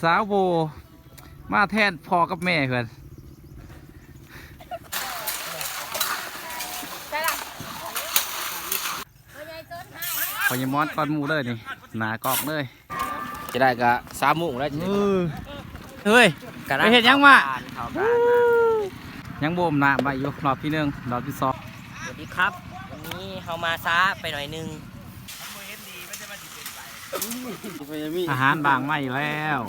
ສາວໂບ ມາແທນພໍ່ກັບແມ່ເພິ່ນ. ພໍ່ໃຫຍ່ມອນກ່ອນໝູ່ເລີຍນີ້ ໜ້າກ້ອງເລີຍ. ຈະໄດ້ກະສາມໂມງແລ້ວ. ເອີ ເຮີ້ຍ ກະໄປເຮັດຫຍັງມາ? ເຂົ້າການ ຍັງບົ່ມນ້ຳໄວ້ຢູ່ ຮອບທີໜຶ່ງ ຮອບທີສອງ. ສະຫວັດດີຄັບ ວັນນີ້ເຮົາມາຊ້າໄປໜ້ອຍໜຶ່ງ. ອາຫານບາງມາອີກແລ້ວ.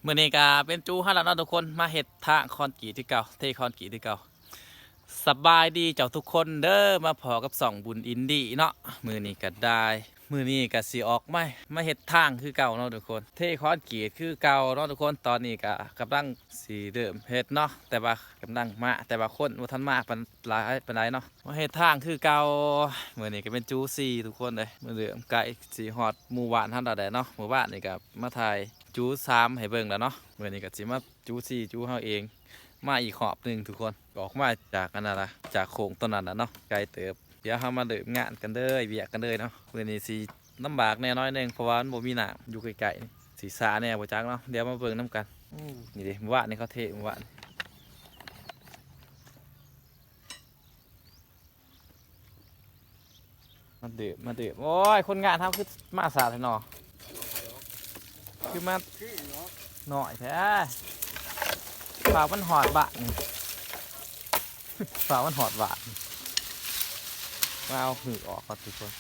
ມື້ນີ້ກະເປັນຈູເຮົາລະເນາະທຸກຄົນ ມາເຮັດທາງຄອນກຣີດຄືເກົ່າ ເທຄອນກຣີດຄືເກົ່າ. ສະບາຍດີເຈົ້າທຸກຄົນເດີ ມາພໍ້ກັບຊ່ອງບຸນອິນດີເນາະ. ມື້ນີ້ກະໄດ້ ມື້ນີ້ກະຊິອອກມາ ມາເຮັດທາງຄືເກົ່າເນາະທຸກຄົນ ເທຄອນກຣີດຄືເກົ່າເນາະທຸກຄົນ. ຕອນນີ້ກະກຳລັງຊິເລີ່ມເຮັດເນາະ ແຕ່ວ່າກຳລັງມາ ແຕ່ວ່າຄົນບໍ່ທັນມາປານ ຫຼາຍປານໃດເນາະ. ມາເຮັດທາງຄືເກົ່າ ມື້ນີ້ກະເປັນຈູສີ່ທຸກຄົນເດີ. ມື້ເລີ່ມໃກ້ຊິຮອດໝູ່ບ້ານເຮົາແລ້ວເນາະ. ມື້ວານນີ້ກະມາຖ່າຍຈູສາມໃຫ້ເບິ່ງແລ້ວເນາະ. ມື້ນີ້ກະຊິມາຈູສີ່ ຈູເຮົາເອງ ມາອີກຮອບໜຶ່ງທຸກຄົນ. ອອກມາຈາກອັນນັ້ນລະ ຈາກໂຄ້ງຕົວນັ້ນລະເນາະ ໄກເຕີບ. ດຽວເຮົາມາເລີ່ມງານກັນເລີຍ ວຽກກັນເລີຍເນາະ. ມື້ນີ້ຊິລຳບາກແດ່ໜ້ອຍໜຶ່ງ ເພາະວ່າມັນບໍ່ມີນ້ຳຢູ່ໃກ້ໆ ຊິຊ້າແດ່ບໍ່ຈັກເນາະ. ດຽວມາເບິ່ງນຳກັນ. ນີ້ເດ້ ມື້ວານນີ້ເຂົາເທ ມື້ວານ ມາເດີບ ມາເດີບ. ໂອ້ຍ ຄົນງານເຮົາຄືມາຊ້າແທ້ເນາະ ຄືມາໜ້ອຍແທ້. ຟ້າວມັນຮອດບ້ານ ຟ້າວມັນຮອດບ້ານ. ມາເອົາຫືກອອກກ່ອນທຸກຄົນ.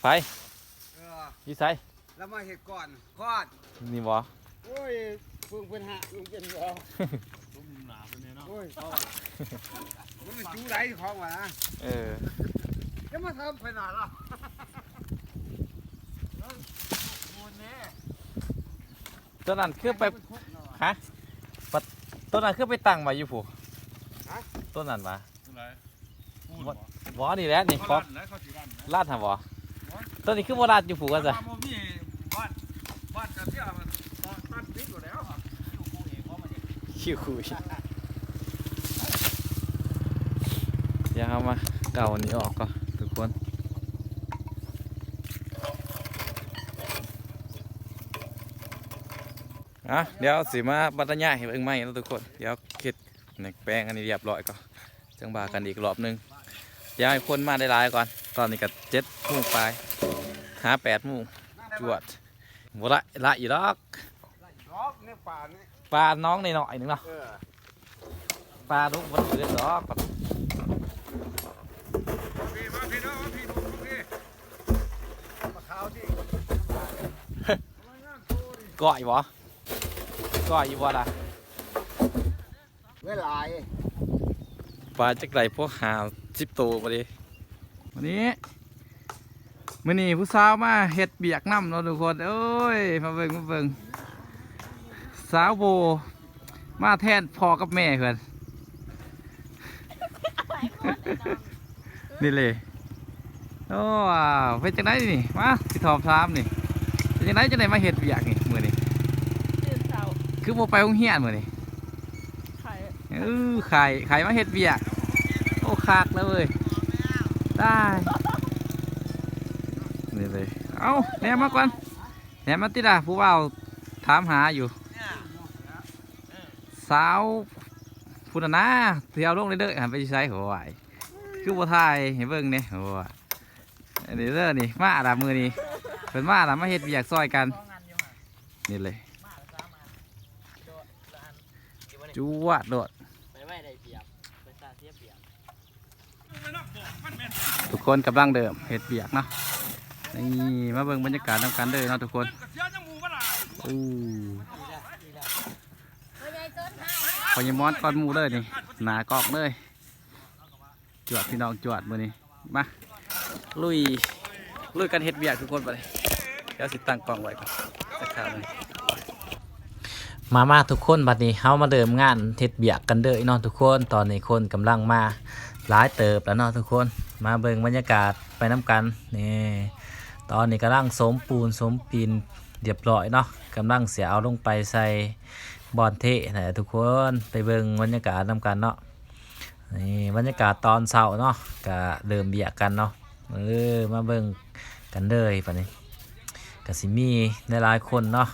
ໃຜ? ເອີ ຢູ່ໃສ? ລາວມາເຮັດກ່ອນ ຮອດ ນີ້ບໍ່? ໂອ້ຍ ເພິ່ງເພິ່ນຫາລຸງເປັນບໍ່? ຕົ້ມໜາເພິ່ນແດ່ເນາະ. ໂອ້ຍ ເຂົາວ່າ ມັນເປັນຈູໃດຂອງວ່ານະ. ເອີ ຈະມາຖາມໄປໜ້າລາວ. ໂອ້ຍ ໂດນແດ່. ຕົວນັ້ນຄືໄປ ຮະ? ປະ ຕົວນັ້ນຄືໄປຕັ້ງໄວ້ຢູ່ພຸ້ນ? ຮະ? ຕົວນັ້ນຫວາ? ຕົວໃດ? ປູນບໍ່? ບໍ່ ນີ້ແຫຼະນີ້ ເຂົາ ເຂົາລັດແຫຼະ ເຂົາຊິລັດນະ ລັດຫັ້ນບໍ່? ໂອ້ຍ ຕົວນີ້ຄືບໍ່ລັດຢູ່ພຸ້ນວ່າຊະ? ບໍ່ມີ ບ້ານ ບ້ານກະເທຍມັນຕັດຕິດຢູ່ແລ້ວ. ຄິວຄູອີກ ດຽວເຮົາມາເກົາອັນນີ້ອອກກ່ອນທຸກຄົນ. ອ່ະ ດຽວຊິມາບັດລະຍາຍໃຫ້ເບິ່ງໃໝ່ເນາະທຸກຄົນ. ດຽວເຮັດ ແປງອັນນີ້ຮຽບຮ້ອຍກ່ອນ ຈັ່ງວ່າກັນອີກຮອບໜຶ່ງ. ດຽວໃຫ້ຄົນມາຫຼາຍໆກ່ອນ. ຕອນນີ້ກະເຈັດໂມງປາຍ ຫາແປດໂມງ ຈວດ. ບໍ່ໄດ້ ຫຼາຍຢູ່ດອກ ດອກໃນປ່ານີ້ ປ່າໜອງນ້ອຍໆໜຶ່ງເນາະ. ເອີ ປາດຸບໍ່ໄດ້ເກີດດອກ. ມາພີ້ ມາພີ້ເດີ ມາພີ້ ມາພີ້ ປາຂາວທີ່ ກ້ອຍບໍ່? ກ້ອຍຢູ່ບໍ່ລະ? ເວລາ ປາຈັກໄດ້ພໍຫ້າສິບໂຕບໍ່ເດ. ມື້ນີ້ ມື້ນີ້ຜູ້ສາວມາເຮັດວຽກນຳເນາະທຸກຄົນ. ໂອ້ຍ ມາເບິ່ງ ມາເບິ່ງ ສາວໂບ ມາແທນພໍ່ກັບແມ່ເພິ່ນ. ນີ້ເລີຍ. ໂອ້ ເປັນຈັ່ງໃດນີ້? ມາ ຊິສອບຖາມນີ້ ເປັນຈັ່ງໃດ ຈັ່ງໄດ້ມາເຮັດວຽກນີ້ມື້ນີ້? ຕື່ນເຊົ້າ ຄືບໍ່ໄປໂຮງຮຽນມື້ນີ້? ໄຂ້ ເອີ ໄຂ້ ໄຂ້ມາເຮັດວຽກ. ໂອ້ ຄັກແລ້ວເວີຍ ຕາຍ. ນີ້ເລີຍ. ເອົ້າ ແນມມາກ່ອນ ແນມມາຕິລະ ຜູ້ບ່າວຖາມຫາຢູ່. ສາວພຸ້ນນະ ທີ່ເອົາລົງເດີຫັ້ນ ໄປຢູ່ໃສ? ໂອ້ຍ ຄືບໍ່ຖ່າຍໃຫ້ເບິ່ງແດ່? ໂອ້ຍ ອັນນີ້ເດີນີ້ ມາລະມື້ນີ້ ເພິ່ນມາລະ ມາເຮັດວຽກຊ່ອຍກັນ. ນີ້ເລີຍ ຈວດໂລດ. ທຸກຄົນກຳລັງເລີ່ມເຮັດວຽກເນາະ. ນີ້ ມາເບິ່ງບັນຍາກາດນຳກັນເດີເນາະທຸກຄົນ. ໂອ້ ພໍ່ໃຫຍ່ມອນກ່ອນໝູ່ເລີຍນີ້ ໜ້າກ້ອງເລີຍ. ຈວດພີ່ນ້ອງ ຈວດມື້ນີ້ ມາ ລຸຍ ລຸຍກັນເຮັດວຽກທຸກຄົນ. ບາດນີ້ ດຽວຊິຕັ້ງກ້ອງໄວ້ກ່ອນ ຈັກຄາວໜຶ່ງ. ມາ ມາທຸກຄົນ ບາດນີ້ເຮົາມາເລີ່ມງານເຮັດວຽກກັນເດີເນາະທຸກຄົນ. ຕອນນີ້ຄົນກຳລັງມາຫຼາຍເຕີບແລ້ວເນາະທຸກຄົນ. ມາເບິ່ງບັນຍາກາດໄປນຳກັນ. ນີ້ ຕອນນີ້ກຳລັງສົມປູນສົມປີນຮຽບຮ້ອຍເນາະ ກຳລັງຊິເອົາລົງໄປໃສ່ ບ່ອນເທະຫັ້ນແຫຼະທຸກຄົນ ໄປເບິ່ງບັນຍາກາດນຳກັນເນາະ. ນີ້ບັນຍາກາດຕອນເຊົ້າເນາະ ກະເລີ່ມວຽກກັນເນາະ. ເອີ ມາເບິ່ງກັນເລີຍບາດນີ້ ກະຊິມີຫຼາຍໆຄົນເນາະ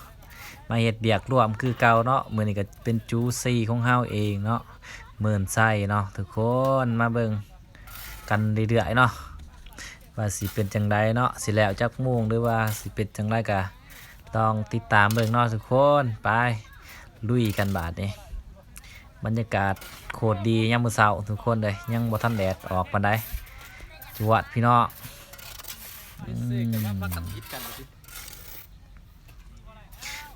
ມາເຮັດວຽກຮ່ວມຄືເກົ່າເນາະ. ມື້ນີ້ກະເປັນຈູສີ່ຂອງເຮົາເອງເນາະ ໝື່ນໄຊເນາະ ທຸກຄົນ ມາເບິ່ງ ກັນເລື້ອຍໆເນາະ ວ່າຊິເປັນຈັ່ງໃດເນາະ ຊິແລ້ວຈັກໂມງ ຫຼືວ່າຊິເປັນຈັ່ງໃດ ກະຕ້ອງຕິດຕາມເບິ່ງເນາະທຸກຄົນ. ໄປລຸຍກັນບາດນີ້ ບັນຍາກາດໂຄດດີຍາມມື້ເຊົ້າທຸກຄົນເອີຍ ຍັງບໍ່ທັນແດດອອກປານໃດ. ຈວດພີ່ນ້ອງ ອືມ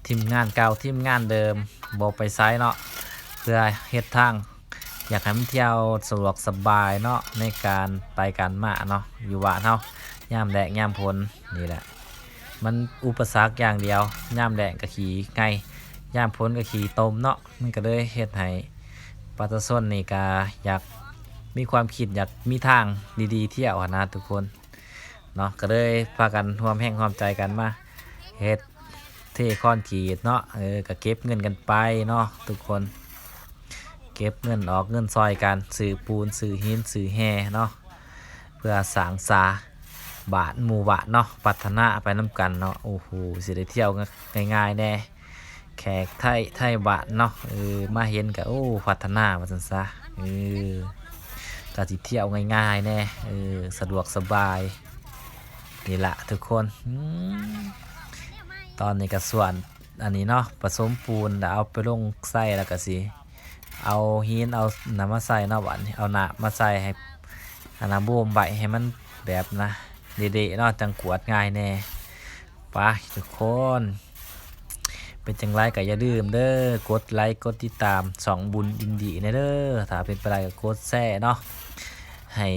ທີມງານເກົ່າ ທີມງານເດີມ ບໍ່ໄປໃສເນາະ ເພື່ອເຮັດທາງ ຢາກໃຫ້ມັນທ່ຽວສະດວກສະບາຍເນາະ ໃນການໄປການມາເນາະ. ຢູ່ບ້ານເຮົາຍາມແລ້ງຍາມຝົນນີ້ແຫຼະ ມັນອຸປະສັກຢ່າງດຽວ ຍາມແລ້ງກະຂີ້ໄຫງ່ ຍາມຝົນກະຂີ້ຕົມເນາະ. ມັນກະເລີຍເຮັດໃຫ້ປະຊາຊົນນີ້ກະຢາກມີຄວາມຄິດ ຢາກມີທາງດີໆທ່ຽວຫັ້ນນະທຸກຄົນເນາະ ກະເລີຍພາກັນຮ່ວມແຮງຮ່ວມໃຈກັນມາເຮັດ ເທຄອນກຣີດເນາະ. ເອີ ກະເກັບເງິນກັນໄປເນາະທຸກຄົນ ເກັບເງິນອອກເງິນຊ່ອຍກັນ ຊື້ປູນ ຊື້ຫີນ ຊື້ແຮ່ເນາະ ເພື່ອສ້າງສາບ້ານໝູ່ບ້ານເນາະ ພັດທະນາໄປນຳກັນເນາະ. ໂອ້ໂຫ ຊິໄດ້ທ່ຽວງ່າຍໆແດ່ ແຂກໄທ ໄທບ້ານເນາະ ເອີ ມາເຫັນກະ ໂອ້ ພັດທະນາວ່າຊັ້ນຊະ ເອີ ກະຊິທ່ຽວງ່າຍໆແດ່ ເອີ ສະດວກສະບາຍ. ນີ້ລະທຸກຄົນ ອືມ ຕອນນີ້ກະສ່ວນອັນນີ້ເນາະ ປະສົມປູນ ແລ້ວເອົາໄປລົງໃສ່ ແລ້ວກະຊິເອົາຫີນເອົານັ້ນມາໃສ່ເນາະ. ບາດນີ້ເອົານ້ຳມາໃສ່ໃຫ້ ອັນນະ ໂບມໄວ້ໃຫ້ມັນແບບນະ ເດໆເນາະ ຈັ່ງກວດງ່າຍແດ່. ໄປທຸກຄົນ ເປັນຈັ່ງໃດກະຢ່າລືມເດີ ກົດໄລກົດຕິດຕາມຊ່ອງບຸນອິນດີແດ່ເດີ ຖ້າເປັນໄປໄດ້ກະກົດແຊເນາະ ໃຫ້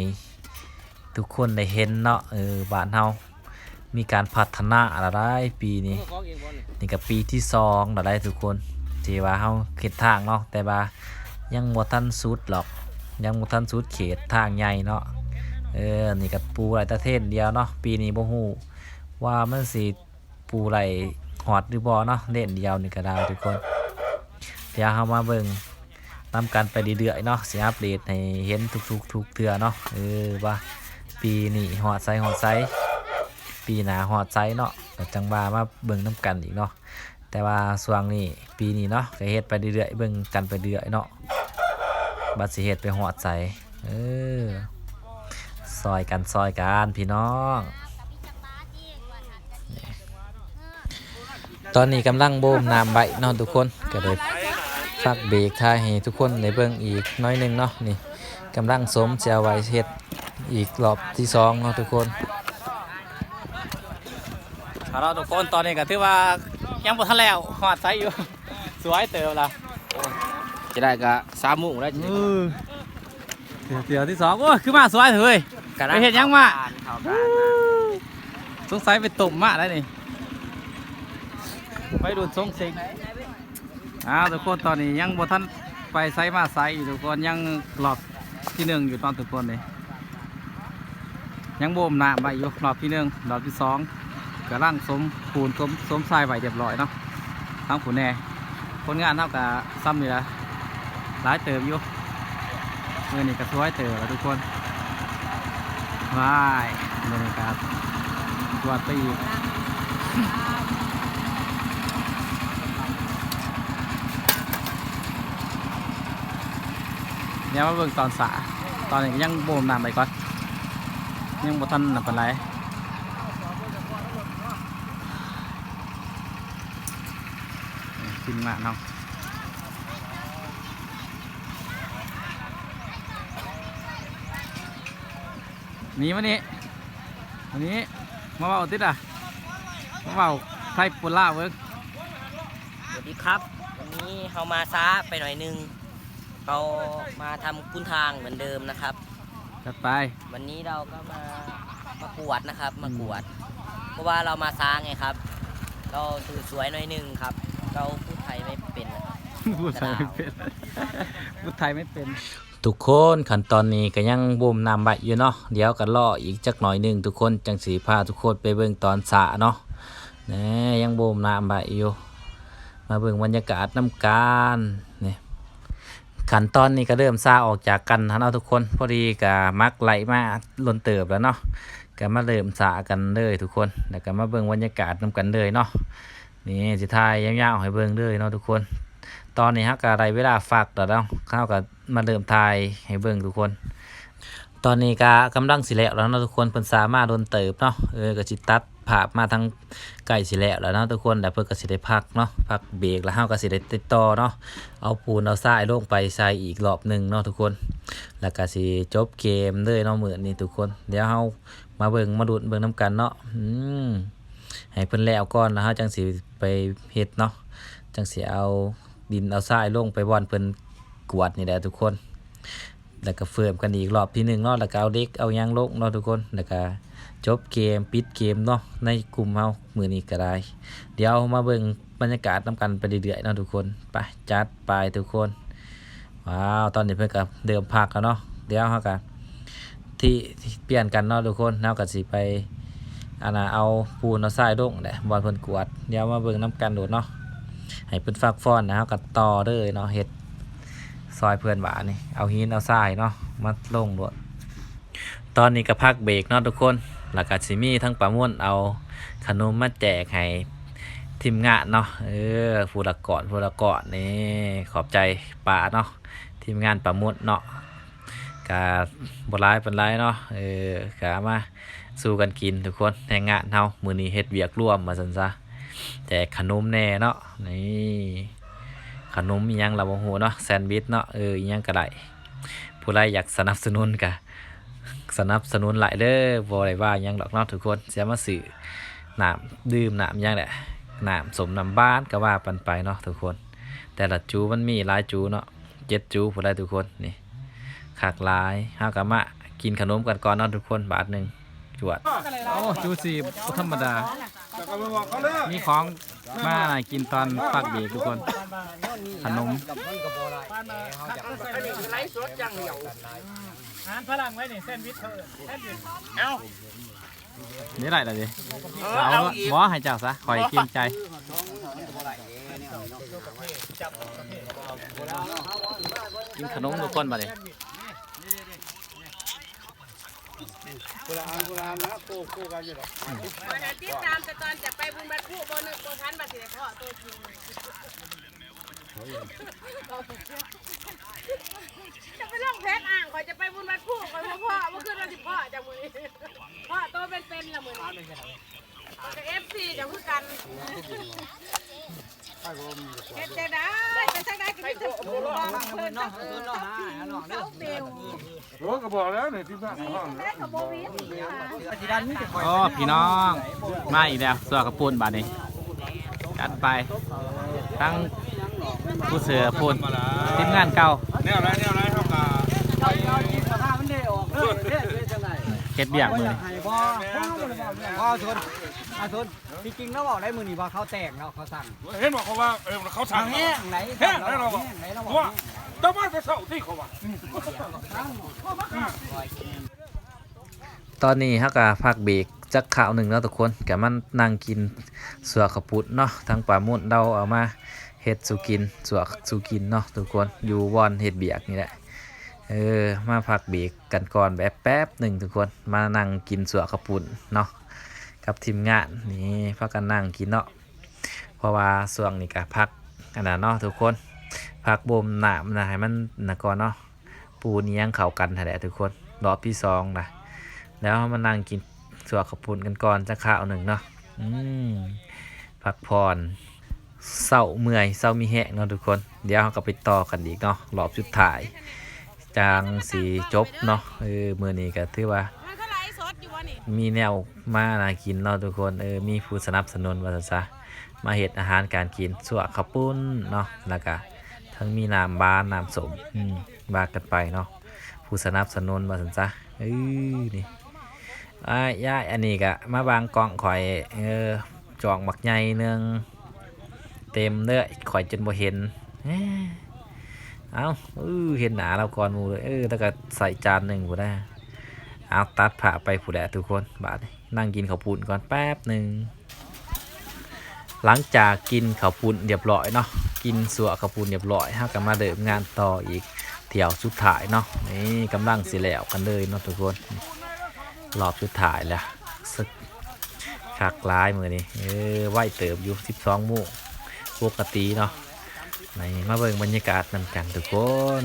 ທຸກຄົນໄດ້ເຫັນເນາະ ເອີ ບ້ານເຮົາມີການພັດທະນາລະໄດ໋ປີນີ້. ນີ້ກະປີທີສອງລະໄດ໋ທຸກຄົນ ທີ່ວ່າເຮົາເຮັດທາງເນາະ ແຕ່ວ່າຍັງບໍ່ທັນສຸດຫຼອກ ຍັງບໍ່ທັນສຸດເຂດທາງໃຫຍ່ເນາະ. ເອີ ນີ້ກະປູໄດ້ແຕ່ເທນດຽວເນາະ ປີນີ້ບໍ່ຮູ້ວ່າມັນຊິ ປູໄດ້ຮອດຫຼືບໍ່ເນາະ ເລນດຽວນີ້ກະໄດ້ທຸກຄົນ. ດຽວເຮົາມາເບິ່ງນຳກັນໄປເລື້ອຍໆເນາະ ຊິອັບເດດໃຫ້ເຫັນທຸກໆ ທຸກເທື່ອເນາະ ເອີ ວ່າປີນີ້ຮອດໃສຮອດໃສ ປີໜ້າຮອດໃສເນາະ ກະຈັ່ງວ່າມາເບິ່ງນຳກັນອີກເນາະ. ແຕ່ວ່າຊ່ວງນີ້ ປີນີ້ເນາະ ກະເຮັດໄປເລື້ອຍໆ ເບິ່ງກັນໄປເລື້ອຍເນາະ ວ່າຊິເຮັດໄປຮອດໃສ. ເອີ ຊ່ອຍກັນ ຊ່ອຍກັນພີ່ນ້ອງ. ຕອນນີ້ກຳລັງໂບມນ້ຳໄວ້ເນາະທຸກຄົນ ກະເລີຍຝາກເບກຖ່າຍໃຫ້ທຸກຄົນໄດ້ເບິ່ງອີກໜ້ອຍໜຶ່ງເນາະ. ນີ້ກຳລັງສົມ ຊິເອົາໄວ້ເຮັດອີກລອບທີສອງເນາະທຸກຄົນ. ເອົາລະທຸກຄົນ ຕອນນີ້ກະຖືວ່າຍັງບໍ່ທັນແລ້ວ ຮອດໃສຢູ່ ສວຍເຕີບລະ ຈະໄດ້ກະສາມໂມງແລ້ວ. ເອີ ເທື່ອ ເທື່ອທີສອງ ໂອ້ຍ ຄືມາສວຍເຮີ້ຍ ກຳລັງ ໄປເຮັດຫຍັງມາ ເຂົ້າການ ເຂົ້າການ ສົງໄສໄປຕົ້ມມາໄດ໋ນີ້ ໄປດູດສົງເສັງ. ອ້າວ ທຸກຄົນ ຕອນນີ້ຍັງບໍ່ທັນໄປໃສມາໃສຢູ່ທຸກຄົນ ຍັງລອບທີໜຶ່ງຢູ່ຕອນທຸກຄົນນີ້ ຍັງໂບມນ້ຳໄວ້ຢູ່ ລອບທີໜຶ່ງ ລອບທີສອງ ກຳລັງສົມປູນ ສົມ ສົມຊາຍໄວ້ຮຽບຮ້ອຍເນາະ. ທາງຜູ້ແນ່ ຄົນງານເຮົາກະຊ່ຳນີ້ລະ ຫຼາຍເຕີບຢູ່ ມື້ນີ້ກະສວຍເຕີບລະທຸກຄົນ. ວ້າຍ ບັນຍາກາດກວດໄປອີກ ດຽວມາເບິ່ງຕອນສາ ຕອນນີ້ກະຍັງໂບມນ້ຳໄປກ່ອນ ຍັງບໍ່ທັນນັ້ນປານໃດ. ທີມງານເຮົາ ນີ້ ມານີ້ ມານີ້ ມາເວົ້າຕິດລະ ມາເວົ້າໄທປົວລາວເບິ່ງ. ສະຫວັດດີຄັບ ວັນນີ້ເຮົາມາຊ້າໄປໜ້ອຍໜຶ່ງ ເຮົາມາທຳກຸນທາງເໝືອນເດີມນະຄັບ. ຈັດໄປ ວັນນີ້ເຮົາກະມາ ມາກວດນະຄັບ ມາກວດ ອືມ ເພາະວ່າເຮົາມາຊ້າໄງຄັບ ເຮົາຖືສວຍໜ້ອຍໜຶ່ງຄັບ ເຮົາພູດໄທໄມ່ເປັນນະຄັບ ພູດໄທໄມ່ເປັນ ພູດໄທໄມ່ເປັນ. ທຸກຄົນ ຂັ້ນຕອນນີ້ກະຍັງໂບມນ້ຳໄວ້ຢູ່ເນາະ ດຽວກະລໍອີກຈັກໜ້ອຍໜຶ່ງທຸກຄົນ ຈັ່ງຊິພາທຸກຄົນໄປເບິ່ງຕອນສາເນາະ. ແນ່ ຍັງໂບມນ້ຳໄວ້ຢູ່ ມາເບິ່ງບັນຍາກາດນຳກັນ ນີ້ ຂັ້ນຕອນນີ້ກໍເລີ່ມຊາອອກຈາກກັນຫັ້ນເນາະທຸກຄົນ. ພໍດີກໍໝັກໄລ່ມາດົນເຕີບແລ້ວເນາະ ກໍມາເລີ່ມຊາກັນເລີຍທຸກຄົນ ແລ້ວກໍມາເບິ່ງບັນຍາກາດນຳກັນເລີຍເນາະ. ນີ້ ຊິຖ່າຍຍາວໆໃຫ້ເບິ່ງເລີຍເນາະທຸກຄົນ. ຕອນນີ້ເຮົາກໍໄດ້ເວລາພັກແລ້ວເນາະ ເຮົາກໍມາເລີ່ມຖ່າຍໃຫ້ເບິ່ງທຸກຄົນ. ຕອນນີ້ກໍກຳລັງຊິແລ້ວແລ້ວເນາະທຸກຄົນ ເພິ່ນຊາມາດົນເຕີບເນາະ. ເອີ ກໍຊິຕັດພາບມາທາງໃກ້ຊິແລ້ວແລ້ວເນາະທຸກຄົນ ແລ້ວເພິ່ນກໍຊິໄດ້ພັກເນາະ ພັກເບຣກ ແລ້ວເຮົາກໍຊິໄດ້ຕິດຕໍ່ເນາະ ເອົາປູນເອົາຊາຍລົງໄປໃສ່ອີກລອບໜຶ່ງເນາະທຸກຄົນ ແລ້ວກໍຊິຈົບເກມເລີຍເນາະມື້ນີ້ທຸກຄົນ. ດຽວເຮົາມາເບິ່ງມາລຸ້ນເບິ່ງນຳກັນເນາະ ອືມ ໃຫ້ເພິ່ນແລ້ວກ່ອນ ແລ້ວເຮົາຈັ່ງຊິໄປເຮັດເນາະ ຈັ່ງຊິເອົາດິນເອົາຊາຍລົງໄປບ່ອນເພິ່ນກວດນີ້ແຫຼະທຸກຄົນ. ແລ້ວກໍເຟີມກັນອີກລອບທີໜຶ່ງເນາະ ແລ້ວກໍເອົາເຫຼັກເອົາຫຍັງລົງເນາະທຸກຄົນ ແລ້ວກໍຈົບເກມ ປິດເກມເນາະ ໃນກຸ່ມເຮົາມື້ນີ້ກໍໄດ້. ດຽວມາເບິ່ງບັນຍາກາດນຳກັນໄປເລື້ອຍໆເນາະທຸກຄົນ. ໄປ ຈັດໄປທຸກຄົນ. ວ້າວ ຕອນນີ້ເພິ່ນກໍເລີ່ມພັກແລ້ວເນາະ ດຽວເຮົາກໍທີ່ປ່ຽນກັນເນາະທຸກຄົນ ເຮົາກໍຊິໄປ ອັນນ່າ ເອົາປູນເອົາຊາຍລົງແຫຼະ ບ່ອນເພິ່ນກວດ. ດຽວມາເບິ່ງນຳກັນໂລດເນາະ ໃຫ້ເພິ່ນພັກຜ່ອນ ແລ້ວເຮົາກໍຕໍ່ເລີຍເນາະ ເຮັດຊ່ອຍເພິ່ນ. ບາດນີ້ເອົາຫີນເອົາຊາຍເນາະ ມາລົງໂລດ. ຕອນນີ້ກໍພັກເບຣກເນາະທຸກຄົນ ແລ້ວກໍຊິມີທັງປ້າມົນເອົາຂະໜົມມາແຈກໃຫ້ທີມງານເນາະ ເອີ ຜູ້ລະກ້ອນ ຜູ້ລະກ້ອນ. ນີ້ ຂອບໃຈປ້າເນາະ ທີມງານປ້າມົນເນາະ ກະບໍ່ຫຼາຍປານໃດເນາະ ເອີ ກະເອົາມາສູ່ກັນກິນທຸກຄົນ. ແຮງງານເຮົາມື້ນີ້ເຮັດວຽກລວມວ່າຊັ້ນຊະ ແຈກຂະໜົມແດ່ເນາະ. ນີ້ ຂະໜົມອີ່ຫຍັງລະບໍ່ຮູ້ເນາະ ແຊນວິດເນາະ ເອີ ອີ່ຫຍັງກໍໄດ້ ຜູ້ໃດຢາກສະໜັບສະໜູນກະສະໜັບສະໜູນຫຼາຍເດີ ບໍ່ໄດ້ວ່າຫຍັງດອກເນາະທຸກຄົນ. ຊິເອົາມາຊື້ນ້ຳດື່ມ ນ້ຳຫຍັງແຫຼະ ນ້ຳສົ້ມ ນ້ຳຫວານກໍວ່າກັນໄປເນາະທຸກຄົນ. ແຕ່ລະຈູມັນມີຫຼາຍຈູເນາະ ເຈັດຈູພຸ້ນແຫຼະທຸກຄົນ. ນີ້ ຄັກຫຼາຍ ເຮົາກໍມາກິນຂະໜົມກັນກ່ອນເນາະທຸກຄົນ ບາດໜຶ່ງ ຈວດ. ໂອ້ ຈູຊີບໍ່ທຳມະດາ ມີຂອງມາໃຫ້ກິນຕອນພັກເບຣກທຸກຄົນ ຂະໜົມ. ອາຫານຝຣັ່ງໄວ້ນີ້ ແຊນວິດເຂົາເອີ້ນ ແຊນວິດ. ເອົ້າ ນີ້ໄດ້ລະເດ ເອົາ ເອົາອີກ ບໍ່ ໃຫ້ເຈົ້າຊະ ຂ້ອຍເກງໃຈ. ກິນຂະໜົມທຸກຄົນບາດນີ້. ຄົນລະອັນ ຄົນລະອັນນະ ຄູ່ ຄູ່ກັນຢູ່ດອກ. ຂ້ອຍຫັ້ນຕິດຕາມແຕ່ຕອນຈະໄປບຸນວັດພູ ບໍ່ນຶກບໍ່ຝັນວ່າຊິໄດ້ພໍ້ໂຕຈິງ. ຈະໄປລົງເຟສອ້າງ ຂ້ອຍຈະໄປບຸນວັດພູ ຂ້ອຍບໍ່ພໍ້ ບໍ່ຄິດວ່າຊິພໍ້ຈາກມື້ນີ້ ພໍ້ໂຕເປັນໆລະມື້ນີ້. ຂ້ອຍກໍເອັຟຊີເຈົ້າຄືກັນ. ເຮັດຈັ່ງໃດ ໄປທາງໃດກໍມີແຕ່ຜູ້ບອກເພິ່ນກັບຜູ້ເຊົາເບວ. ໂອ້ ກໍບອກແລ້ວນີ້ ທີມງານຂອງເຮົາ. ໂອ້ ພີ່ນ້ອງ ມາອີກແລ້ວ ຊົ່ວເຂົ້າປຸ້ນບາດນີ້ ຈັດໄປ. ທັງຜູ້ເສືອພຸ້ນ ທີມງານເກົ່າ ແນວໃດ ແນວໃດ ເຮົາກໍ ເຮັດວຽກມື້ນີ້ ບໍ່ ບໍ່ ບໍ່ ຊົນ ອາຊົນ. ທີ່ຈິງລາວເວົ້າໄດ້ມື້ນີ້ວ່າເຂົາແຕ່ງເນາະ ເຂົາສັ່ງ. ເຫັນບໍ່ ເຂົາວ່າ ເອີ ເຂົາສັ່ງ ແຮງໄດ໋ ແຮງໄດ໋ ລາວວ່າ ແຮງໄດ໋ ລາວວ່າ ເຈົ້າມາແຕ່ເຊົ້າຕິ ເຂົາວ່າ. ຕອນນີ້ເຮົາກໍພັກເບຣກຈັກຄາວໜຶ່ງເນາະທຸກຄົນ ກໍມານັ່ງກິນຊົ່ວເຂົ້າປຸ້ນເນາະ ທາງປ້າມົນລາວເອົາມາເຮັດສູ່ກິນ ຊົ່ວສູ່ກິນເນາະທຸກຄົນ ຢູ່ບ່ອນເຮັດວຽກນີ້ແຫຼະ. ເອີ ມາພັກເບຣກກັນກ່ອນແບບແປັບໜຶ່ງທຸກຄົນ ມານັ່ງກິນຊົ່ວເຂົ້າປຸ້ນເນາະ ກັບທີມງານ. ນີ້ ພາກັນນັ່ງກິນເນາະ ເພາະວ່າຊ່ວງນີ້ກະພັກອັນນັ້ນເນາະທຸກຄົນ ພັກບົ່ມນ້ຳນະ ໃຫ້ມັນນະກ່ອນເນາະ ປູນອີ່ຫຍັງເຂົ້າກັນຫັ້ນແຫຼະທຸກຄົນ. ລອບທີສອງນະ ແລ້ວເຮົາມານັ່ງກິນຊົ່ວເຂົ້າປຸ້ນກັນກ່ອນຈັກຄາວໜຶ່ງເນາະ. ອືມ ພັກຜ່ອນ ເຊົາເມື່ອຍ ເຊົາມີແຮງເນາະທຸກຄົນ. ດຽວເຮົາກໍໄປຕໍ່ກັນອີກເນາະ ລອບສຸດທ້າຍ ຈັ່ງຊິຈົບເນາະ. ເອີ ມື້ນີ້ກໍຖືວ່າ ມັນກໍໄລຟ໌ສົດຢູ່ບໍ່ນີ້ ມີແນວມາໜ້າກິນເນາະທຸກຄົນ. ເອີ ມີຜູ້ສະໜັບສະໜູນວ່າຊັ້ນຊະ ມາເຮັດອາຫານການກິນ ຊົ່ວເຂົ້າປຸ້ນເນາະ ແລ້ວກະທັງມີນ້ຳຫວານ ນ້ຳສົ້ມ ອືມ ວ່າກັນໄປເນາະ ຜູ້ສະໜັບສະໜູນວ່າຊັ້ນຊະ. ເອີ ນີ້ ອ້າຍ ຍາຍ ອັນນີ້ກະມາບັງກ້ອງຂ້ອຍ ເອີ ຈອກບັກໃຫຍ່ໜຶ່ງ ເຕັມເລີຍ ຂ້ອຍຈົນບໍ່ເຫັນ. ເອົ້າ ເອີ ເຫັນໜ້າລາວກ່ອນໝູ່ເລີຍ ເອີ ແລ້ວກໍໃສ່ຈານໜຶ່ງພຸ້ນນະ. ເອົາ ຕັດພາບໄປພຸ້ນແຫຼະທຸກຄົນ ບາດນີ້ນັ່ງກິນເຂົ້າປຸ້ນກ່ອນແປັບໜຶ່ງ. ຫຼັງຈາກກິນເຂົ້າປຸ້ນຮຽບຮ້ອຍເນາະ ກິນຊົ່ວເຂົ້າປຸ້ນຮຽບຮ້ອຍ ເຮົາກໍມາເລີ່ມງານຕໍ່ອີກຖ້ຽວສຸດທ້າຍເນາະ. ນີ້ກຳລັງຊິແລ້ວກັນເລີຍເນາະທຸກຄົນ ຮອບສຸດທ້າຍແລ້ວ ຄັກຫຼາຍມື້ນີ້ ເອີ ໄວເຕີບຢູ່ ສິບສອງໂມງປົກກະຕິເນາະ. ນີ້ມາເບິ່ງບັນຍາກາດນຳກັນທຸກຄົນ.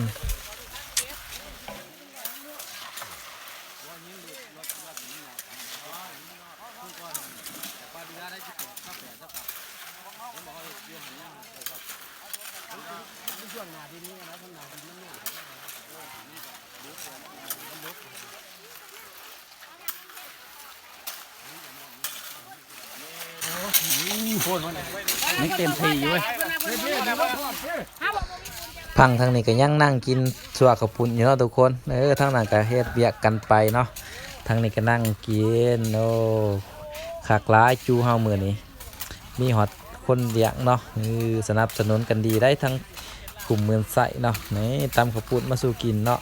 ຍັງເຕັມທີ່ຢູ່ເວີຍ. ຝັ່ງທາງນີ້ກໍຍັງນັ່ງກິນຊົ່ວເຂົ້າປຸ້ນຢູ່ເນາະທຸກຄົນ. ເອີ ທາງນັ້ນກໍເຮັດວຽກກັນໄປເນາະ ທາງນີ້ກໍນັ່ງກິນ. ໂອ້ ຄັກຫຼາຍຈູເຮົາມື້ນີ້ ມີຮອດຄົນລ້ຽງເນາະ. ເອີ ສະໜັບສະໜູນກັນດີໄດ໋ ທັງຄຸ້ມໝື່ນໄຊເນາະ. ນີ້ຕຳເຂົ້າປຸ້ນມາສູ່ກິນເນາະ.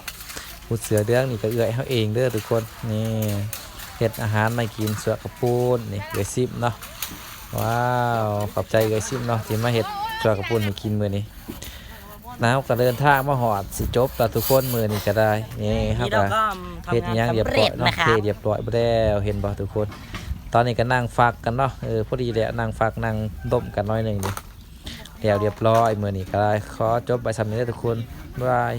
ຜູ້ເສື້ອເຫຼືອງນີ້ກໍເອື້ອຍເຮົາເອງເດີທຸກຄົນ. ນີ້ເຮັດອາຫານມາໃຫ້ກິນ ຊົ່ວເຂົ້າປຸ້ນນີ້ ເອື້ອຍຊິມເນາະ. ວ້າວ ຂອບໃຈເອື້ອຍຊິມເນາະ ທີ່ມາເຮັດຊົ່ວເຂົ້າປຸ້ນໃຫ້ກິນມື້ນີ້. ເຮົາກໍເດີນທາງມາຮອດຊິຈົບແລ້ວທຸກຄົນ ມື້ນີ້ກໍໄດ້. ນີ້ເຮົາກໍເຮັດຫຍັງຮຽບຮ້ອຍເນາະ ເທຮຽບຮ້ອຍແລ້ວ ເຫັນບໍ່ທຸກຄົນ. ຕອນນີ້ກໍນັ່ງຟັກກັນເນາະ ເອີ ພໍດີແຫຼະ ນັ່ງຟັກນັ່ງດົມກັນໜ້ອຍໜຶ່ງນີ້. ແລ້ວຮຽບຮ້ອຍ ມື້ນີ້ກໍໄດ້ ຂໍຈົບໄວ້ສ່ຳນີ້ເດີທຸກຄົນ ບາຍ.